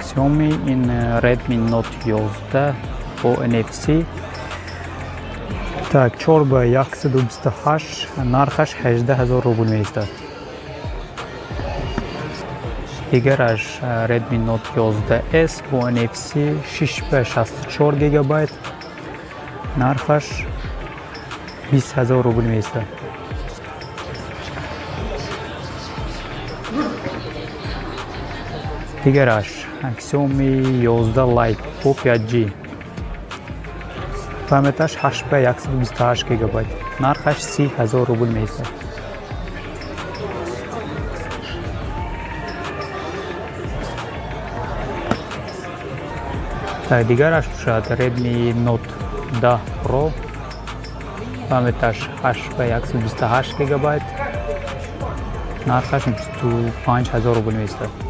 Xiaomi ин Redmi Note 11 бо NFC. Так, 4 ба 128, нархаш 18 000 рубл меистад. Дигараш Redmi Note 11S бо NFC, 6 ба 64 гигабайт, нархаш 20 000 рубл меистад. Дигараш Xiaomi 11 Lite бо 5G, памяташ 8 ба 128 гигабайт, нархаш 30 000 рубл меистад. Так, дигараш бошад Redmi Note 10 Pro, памяташ 8 ба 128 гигабайт, нархаш 25 000 рубл меистад.